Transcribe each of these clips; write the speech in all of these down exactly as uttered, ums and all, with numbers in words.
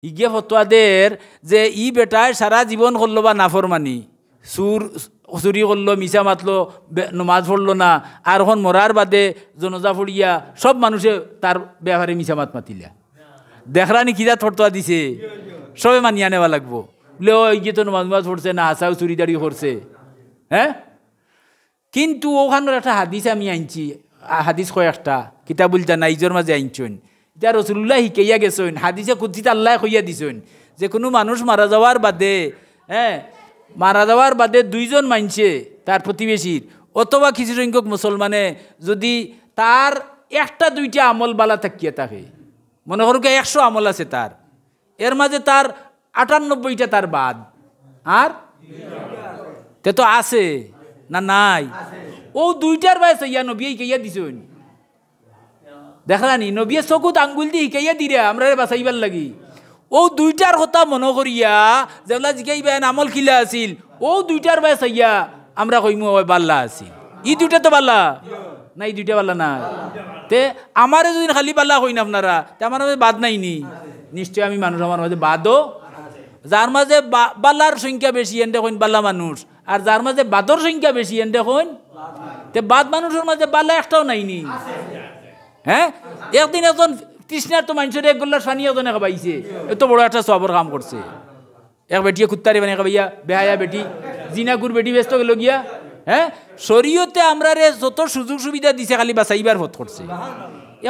ইগে ফতোয়া দের যে ই বেটায় সারা জীবন করলো বা নাফরমানি, চুর, চুরি করলো, মিছা মাতলো, বে-, নমাজ পড়লো না, আর অখন মরার বাদে জনাজা পড়িয়া সব মানুষে তার ব্যাপারে মিছা মাত মাতিলা। দেখরানি কি জাত ফতোয়া দিছে, সবে মানিয়া নেওয়া লাগবো। বুলে, "ও, ইগে তো নমাজ নমাজ পড়ছে না, হাছাউ চুরিদারি করছে।" হ্যাঁ? কিন্তু অখানর একটা হাদিস আমি আনছি, আ, হাদিস কয়েকটা, কিতাবুল জানাইজর মাঝে আনছইন। ইটা রসুলুল্লায় হিকাইয়া গেছইন, হাদিসে কুদসিত আল্লায় কইয়া দিছইন যে কুনু মানুষ মারা যাওয়ার বাদে, হ্যাঁ, মারা যাওয়ার বাদে দুইজন মানষে, তার প্রতিবেশীর অথবা কিছু সংখ্যক মুসলমানে যুদি তার একটা দুইটা আমল বালা থাকিয়া থাকে, মনে করুক্কা একশো আমল আছে তার, এর মাঝে তার আটানব্বইটা তার বাদ, আর তে তো আছে না নাই? অউ দুইটার বায় চাইয়া নবিয়ে হিকাইয়া দিছইন। দেখরানি, নবিয়ে চকুত আঙ্গুল দি হিকাইয়া দিরা আমরারে বাচাইবার লাগি। অউ দুইটার কথা মনো করিয়া যেবলা জিকাইবা এন আমল কিলা আছিল, অউ দুইটার বায় চাইয়া আমরা কইমু অয় বালা আছিল। ই দুইটা তো বালা না, ই দুইটা বালা না। তে আমারে যুদি খালি বালা কইন আপনারা, তে আমার মাঝে বাদ নাই নি? নিশ্চয় আমি মানুষ, আমার মাঝে বাদও। যার মাঝে বা-, বালার সংখ্যা বেশি, এনরে কইন বালা মানুষ, আর যার মাঝে বাদর সংখ্যা বেশি, এনরে কইন। তে বাদ মানুষর মাঝে বালা একটাও নাই নি? হ্যাঁ, একদিন একজন তৃষ্ণার্ত মানষরে এক গল্লাস পানি একজনে খাবাইছে, এত বড় একটা সওয়াবর কাম করছে। এক বেটিয়ে কুত্তারে পানি খাবাইয়া, বেহায়া বেটি, জিনাকুর বেটি বেহেস্তো গেলো গিয়া। হ্যাঁ, শরীয়তে আমরারে যত সুযোগ সুবিধা দিছে খালি বাচাইবার পথ করছে।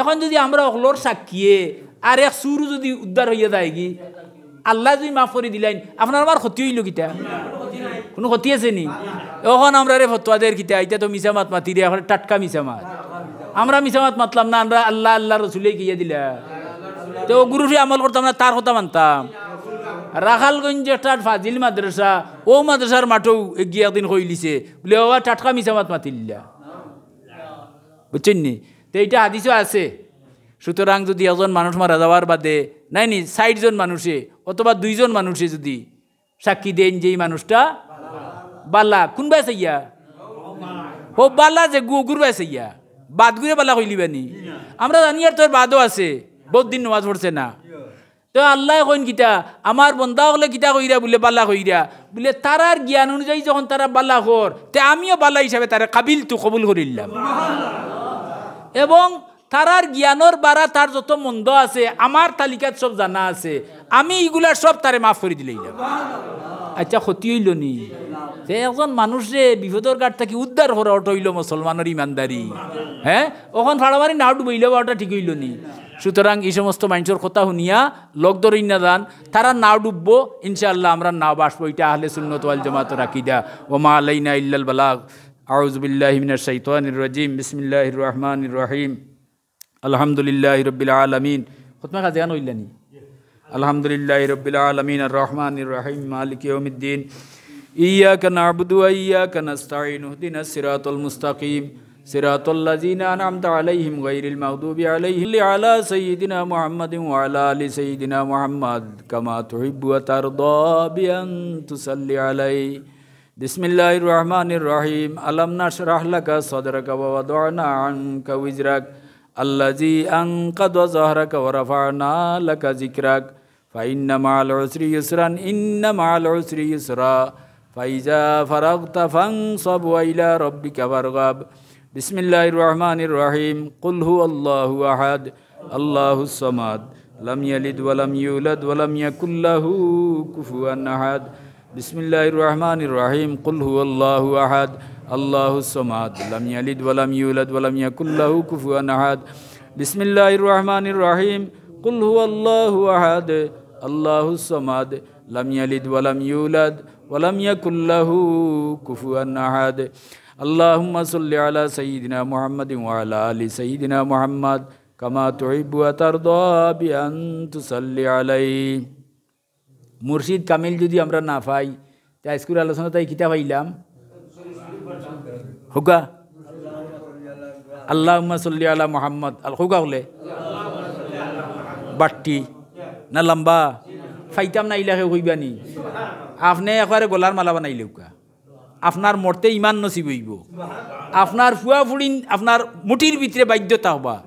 অখন যুদি আমরা অকলর সাক্ষীয়ে আর এক চুরও যুদি উদ্ধার অইয়া যায়গি, আল্লায় যুদি মাফ করি দিলাইন, আপনার আমার ক্ষতি অইলো কিতা? কুনু ক্ষতি আছে নি? অখন আমরারে ফতোয়া দের কিতা? ইটা তো মিছা মাত মাতিরা, অখন টাটকা মিছা মাত। আমরা মিছা মাত মাতলাম না, আমরা আল্লাহ, আল্লাহর রসুলে হিকাইয়া দিলা। তে অগুর উপরে আমল করতাম না, তার কথা মানতাম। রাখালগঞ্জ একটা ফাজিল মাদ্রাসা, অউ মাদ্রাসার মাঠেউ এগিয়ে একদিন কইলিছে, বুলে, "ও বাবা, টাটকা মিছা মাত মাতিলা।" বুঝছইন নি? তে ইটা হাদিসও আছে। সুতরাং যুদি একজন মানুষ মারা যাওয়ার বাদে, নাই নি, চাইরজন মানুষে অথবা দুইজন মানুষে যুদি সাক্ষী দেইন যে ই মানুষটা বালা, কুনবায় চাইয়া? অউ বালা যেগু, অগুর বায় চাইয়া। বাদগুরে বালা কইলিবা নি? আমরা জানি আর তোর বাদও আছে, বউত দিন নমাজ পড়ছে না। তে আল্লায় কইন কিতা, আমার বন্দা অকলে কিতা কইরা বুলে বালা কইরা, বুলে তারার জ্ঞান অনুযায়ী যখন তারা বালা কর, তে আমিও বালা হিসাবে তারে কাবিলতু, কবুল করিলাম। এবং তারার জ্ঞানর বারা তার যত মন্দ আছে, আমার তালিকাত সব জানা আছে, আমি ইগুলা সব তারে মাফ করি দিলাইলাম। আচ্ছা, ক্ষতি অইলো নি? তে একজন মানুষরে বিপদর ঘাট থাকি উদ্ধার করা, ওটা অইলো মুসলমানর ইমানদারি। হ্যাঁ, অখন ফাড়ামারি নাও ডুবাইলে বা ওটা ঠিক অইলো নি? সুতরাং ই সমস্ত মানষর কথা হুনিয়া লগ ধরইন না যান, তারা নাও ডুববো, ইনশাআল্লাহ আমরার নাও ভাসবো। ইটা আহলে সুন্নত ওয়াল জামাতর আকিদা। ওয়া মা আলাইনা ইল্লাল বালাগ। আউযু বিল্লাহি মিনাশ শাইতানির রাজিম। বিসমিল্লাহির রহমানির রহিম। আলহামদুলিল্লাহি রাব্বিল আলামিন। খুতমা কাজে গান অইলা নি? আলহামদুলিল্লাহি রাব্বিল আলামিন, আর রহমানির রহিম, মালিকি ইয়াউমিদ্দিন। إياك نعبد وإياك نستعين، اهدنا الصراط المستقيم، صراط الذين أنعمت عليهم غير المغضوب عليهم. صل على سيدنا محمد وعلى آل سيدنا محمد كما تحب وترضى بأن تصلي عليه. بسم الله الرحمن الرحيم. ألم نشرح لك صدرك ووضعنا عنك وزرك الذي أنقض ظهرك ورفعنا لك ذكرك. فإن مع العسر يسرا، إن مع العسر يسرا، فإذا فرغت فانصب وإلى ربك فارغب. بسم الله الرحمن الرحيم. قل هو الله أحد، الله الصمد، لم يلد ولم يولد ولم يكن له كفوا أحد. بسم الله الرحمن الرحيم. قل هو الله أحد، الله الصمد، لم يلد ولم يولد ولم يكن له كفوا أحد. بسم الله الرحمن الرحيم. قل هو الله أحد، الله الصمد، لم يلد ولم يولد ولم يكن له كفوا أحد. اللهم صل على سيدنا محمد وعلى آل سيدنا محمد كما تحب وترضى بأن تصلي عليه. মুর্শিদ কামিল যুদি আমরা না পাই, তে আইজকুর আলোচনা তাই কিতা পাইলাম? হুকা? আল্লাহুম্মা সাল্লি আলা মুহাম্মদ। আল হুকা অকলে? বাট্টি। না লম্বা? পাইতাম না ইলা কেউ কইবা নি? আপনে একবারে গলার মালা বানাইলে হুকা। আপনার মরতে ইমান নসিব অইবো। আপনার ফুয়া ফুড়িন আপনার মুঠির ভিতরে বাধ্য থাকবা।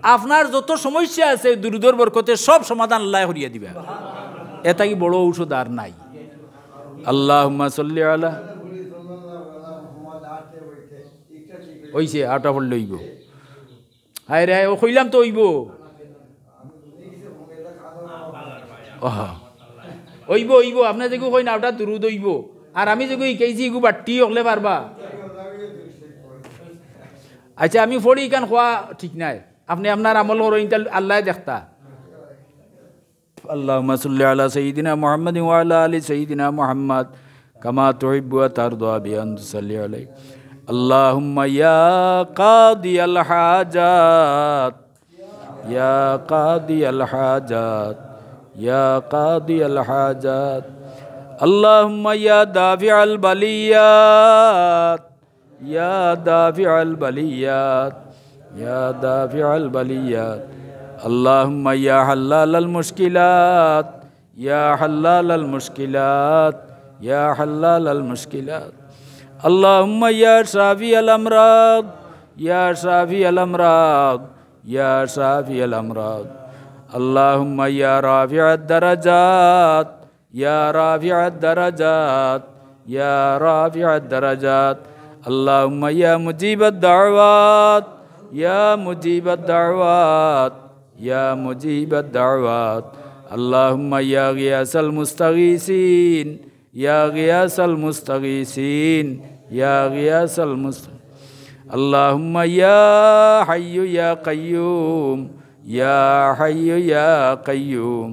আপনার যত সমস্যা আছে, দুরুদর বরকতে সব সমাধান আল্লায় করিয়া দিবা। এর থাকি বড় ঔষধ আর নাই। আল্লাহুম্মা সাল্লি আলা। অইছে, আটা পড়লে অইবো। হায় রে, ও কইলাম তো অইবো। ওহ। অইবো, অইবো, আপনে যেগু কইন না, ওটা দুরুদ অইবো। আর আমি যেগু হিকাইছি, ইগু বাট্টি অকলে পারবা। আচ্ছা, আমি পড়ি ইখান কওয়া ঠিক নায়। আপনে আপনার আমল করইন, ইনশাআল্লাহ আল্লায় দেখতা। اللهم صل على سيدنا محمد وعلى آل سيدنا محمد كما تحب وترضى بأن تصلي عليه. اللهم يا قاضي الحاجات، يا قاضي الحاجات، يا قاضي الحاجات. اللهم يا دافع البليات، يا دافع البليات، يا دافع البليات. اللهم يا حلال المشكلات، يا حلال المشكلات، يا حلال المشكلات. اللهم يا شافي الأمراض، يا شافي الأمراض، يا شافي الأمراض. اللهم يا رافع الدرجات، يا رافع الدرجات، يا رافع الدرجات. اللهم يا مجيب الدعوات، يا مجيب الدعوات، يا مجيب الدعوات. اللهم يا غياث المستغيثين، يا غياث المستغيثين، يا غياث المست-، اللهم يا حي يا قيوم، يا حي يا قيوم،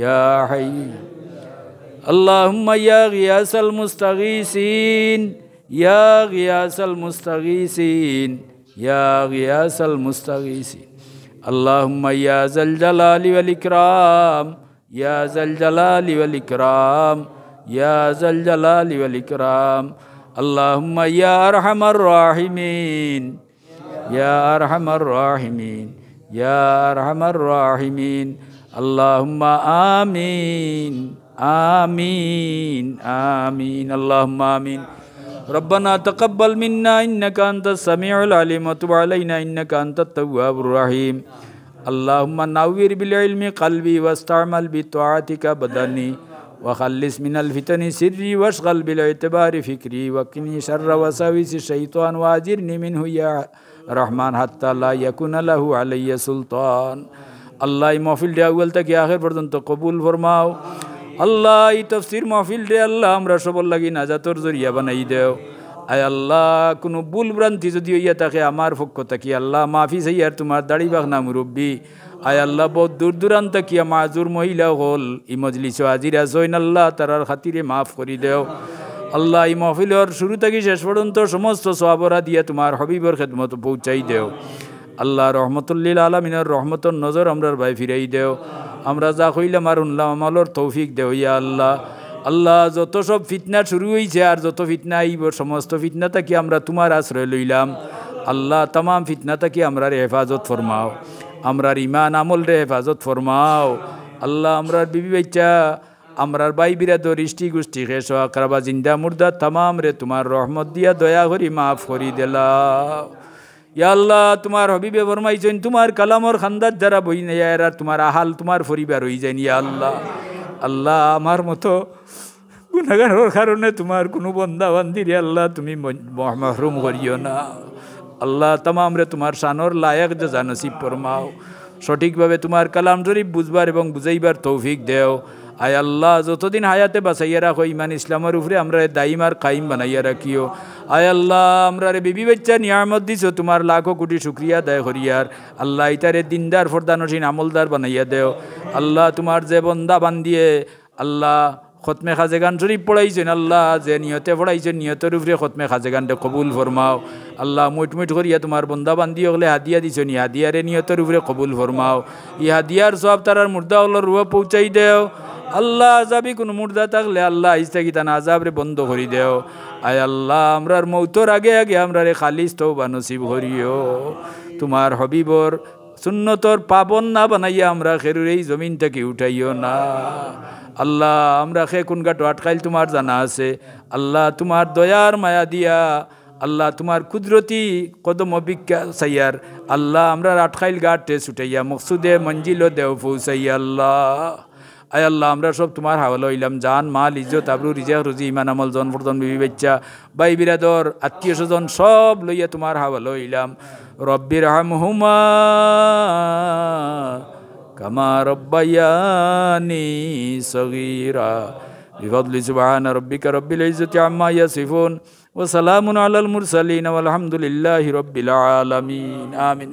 يا حي. اللهم يا غياث المستغيثين، يا غياث المستغيثين، يا غياث المستغيثين. اللهم يا ذا الجلال والإكرام، يا ذا الجلال والإكرام، يا ذا الجلال والإكرام. اللهم يا أرحم الراحمين، يا أرحم الراحمين، يا أرحم الراحمين. اللهم آمين، آمين، آمين، اللهم آمين. ربنا تقبل منا إنك أنت السميع العليم وتب علينا إنك أنت التواب الرحيم. اللهم نور بالعلم قلبي واستعمل بطاعتك بدني وخلص من الفتن سري واشغل بالاعتبار فكري وقني شر وساوس الشيطان وأجرني منه يا رحمن حتى لا يكون له علي سلطان. আল্লাহ, ই মাহফিলটা আউয়াল থাকি আখের পর্যন্ত কবুল ফরমাও। আল্লাহ, ই তফসির মাহফিলরে আল্লাহ, আমরা সবর লাগি নাজাতর জরিয়া বানাই দেও। আয় আল্লাহ, কুনু ভুল ভ্রান্তি যুদি অইয়া থাকে আমার পক্ষ থাকি, আল্লাহ, মাফি চাইয়ার তুমার দাড়ি বাখনা মুরব্বি। আয় আল্লাহ, বউত দূর দূরান্ত থাকিয়া মাজুর মহিলা অকল ই মজলিসো হাজির আছইন, আল্লাহ, তারার খাতিরে মাফ করি দেও। আল্লাহ, ই মাহফিলর শুরু থাকি শেষ পর্যন্ত সমস্ত সওয়াবর হাদিয়া তুমার হাবিবর খেদমতো পৌঁছাই দেও। আল্লাহ, রহমতুল্লিল আলামিনর রহমতর নজর আমরার বায় ফিরাই দেও। আমরা যা কইলাম আর হুনলাম, আমলর তৌফিক দেও, ইয়া আল্লাহ। আল্লাহ, যত সব ফিতনা শুরু অইছে আর যত ফিতনা আইবো, সমস্ত ফিতনা থাকি আমরা তুমার আশ্রয় লইলাম। আল্লাহ, তামাম ফিতনা থাকি আমরারে হেফাজত ফরমাও। আমরার ইমান আমলরে হেফাজত ফরমাও। আল্লাহ, আমরার বিবি বাইচ্চা, আমরার ভাই বিরাদর, ইষ্টি গুষ্টি, খেশ আকরাবা, জিন্দা মুর্দা তামামরে তুমার রহমত দিয়া দয়া করি মাফ করি দিলাও। ইয়া আল্লাহ, তুমার হাবিবে ফরমাইছইন, তুমার কালামর খান্দাত যারা বইন, ইয়া এরা তুমার আহাল, তুমার পরিবার অইযাইন, ইয়া আল্লাহ। আল্লাহ, আমার মতো গুনাহগারর কারণে তুমার কুনু বন্দা বান্দিরে আল্লাহ তুমি ম-, মহ-, মাহরুম করিও না। আল্লাহ, তামামরে তুমার শানর লায়েক জাযা নসিব ফরমাও। সঠিকভাবে তুমার কালাম শরীফ বুঝবার এবং বুঝাইবার তৌফিক দেও। আয় আল্লাহ, যতদিন হায়াতে বাঁচাইয়া রাখো, ইমান ইসলামর উপরে আমরারে দাইম আর কাইম বানাইয়া রাখিও। আয় আল্লাহ, আমরারে বিবি বাইচ্চা নিয়ামত দিছো, তুমার লাখো কোটি শুকরিয়া আদায় করিয়ার। আল্লাহ, ইতারে দিনদার, ফর্দানশীন, আমলদার বানাইয়া দেও। আল্লাহ, তুমার যে বন্দা বান্দিয়ে আল্লাহ, খতমে খাজেগান শরীফ পড়াইছইন, আল্লাহ, যে নিয়তে পড়াইছইন, নিয়তর উপরে খতমে খাজেগানরে কবুল ফরমাও। আল্লাহ, মুইট মুইট করিয়া তুমার বন্দা বান্দি অকলে হাদিয়া দিছইন, ই হাদিয়ারে নিয়তর উপরে কবুল ফরমাও। ই হাদিয়ার সওয়াব তারার মুর্দা অকলর রুহো পৌঁছাই দেও। আল্লাহ, আজাবি কুনু মুর্দা থাকলে, আল্লাহ, আইজ থাকি তান আজাবরে বন্ধ করি দেও। আয় আল্লাহ, আমরার মউতর আগে আগে আমরারে খালিস তওবা নসিব করিও। তুমার হাবিবর সুন্নতর পাবন না বানাইয়া আমরা কেউরে ই জমিন থাকি উঠাইও না। আল্লাহ, আমরা কে কুন ঘাটো আটকাইল তুমার জানা আছে। আল্লাহ, তুমার দয়ার মায়া দিয়া আল্লাহ, তুমার কুদরতি কদম ভিক্ষা চাইয়ার। আল্লাহ, আমরার আটখাইল ঘাটে ছুটাইয়া মকসুদে মঞ্জিলো দেও পৌঁছাইয়া আল্লাহ। আয় আল্লাহ, আমরা সব তুমার হাওয়ালা অইলাম। জান, মাল, ইজ্জত, আবরু, রিজিক, রুজি, ইমান, আমল, জন, ফরজন, বিবি, বাইচ্চা, ভাই, বিরাদর, আত্মীয় স্বজন সব লইয়া তুমার হাওয়ালা অইলাম। রব্বির হামহুমা কামা রব্বায়ানি সগীরা। বিফাদলি সুবহানা রব্বিকা রব্বিল ইজ্জতি আম্মা ইয়াসিফুন। ওয়া সালামুন আলাল মুরসালিন ওয়াল হামদুলিল্লাহি রব্বিল আলামিন। আমিন।